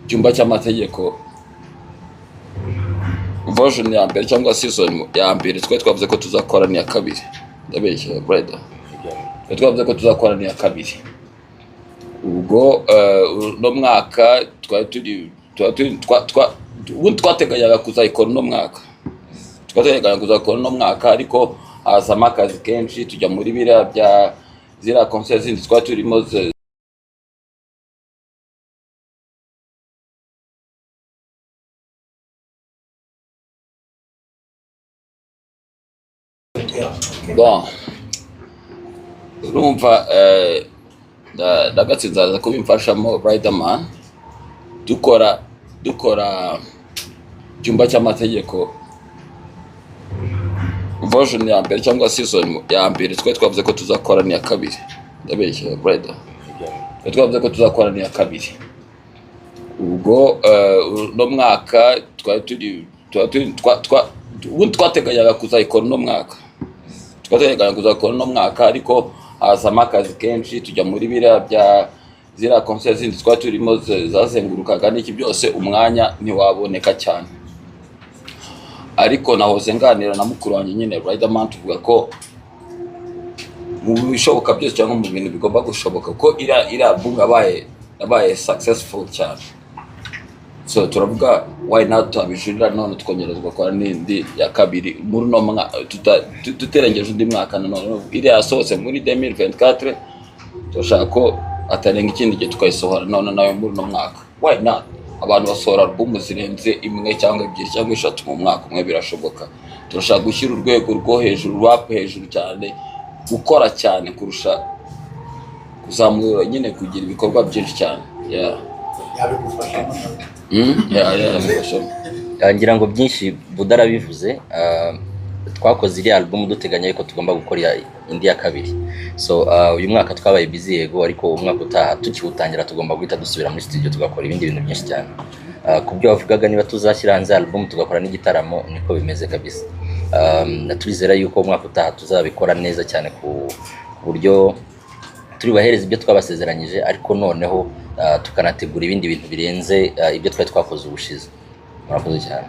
Icyumba cy'amategeko version ya mbere cyangwa season ya mbere, twari twavuze ko tuzakora n'iya kabiri. Ndabeshya, brother? Twari twavuze ko tuzakora n'iya kabiri. Ubwo uno mwaka twari turi twari turi ubundi twateganyaga kuzayikora uno mwaka, twateganyaga kuzakora uno mwaka, ariko hazamo akazi kenshi, tujya muri biriya bya ziriya concert zindi twari turimo. Bon, urumva, ndagatsinze aza kubimfashamo. Riderman, dukora icyumba cy'amategeko version ya mbere cyangwa season ya mbere, twari twavuze ko tuzakora n'iya kabiri. Ndabeshya, brother? Twari twavuze ko tuzakora n'iya kabiri. Ubwo uno mwaka twari turi twari turi ubundi twateganyaga kuzayikora uno mwaka, twateganyaga kuzakora uno mwaka, ariko hazamo akazi kenshi, tujya muri biriya bya ziriya concert zindi twari turimo zazengurukaga n'iki byose, umwanya ntiwaboneka cyane. Ariko nahoze nganira na mukuru wanjye nyine Riderman, tuvuga ko mu bishoboka byose cyangwa mu bintu bigomba gushoboka ko iriya album yabaye successful cyane. So turavuga, why not tutabijurira none, tukongera tugakora n'indi ya kabiri muri uno mwaka, tuterengeje undi mwaka nanone? Iriya yasohotse muri 2024, turashaka ko atarenga ikindi gihe tukayisohora none nayo muri uno mwaka. Why not? Abantu basohora album zirenze imwe cyangwa ebyiri cyangwa eshatu mu mwaka umwe, birashoboka. Turashaka gushyira urwego rwo hejuru, rap hejuru cyane, gukora cyane kurusha kuzamura nyine, kugira ibikorwa byinshi cyane, yeah. Yabigufashamo? Yeah, bifashamo. Ngira ngo byinshi Buda arabivuze. Twakoze iriya album duteganya yuko tugomba gukora indi ya kabiri. So uyu mwaka twabaye busy, yego, ariko umwaka utaha tukiwutangira tugomba guhita dusubira muri studio, tugakora ibindi bintu byinshi cyane. Ku byo wavugaga, niba tuzashyira hanze album tugakora n'igitaramo, niko bimeze kabisa. Turizera yuko umwaka utaha tuzabikora neza cyane ku buryo turi bahereza ibyo twabasezeranyije, ariko noneho tukanategura ibindi bintu birenze ibyo twari twakoze ubushize. Murakoze cyane.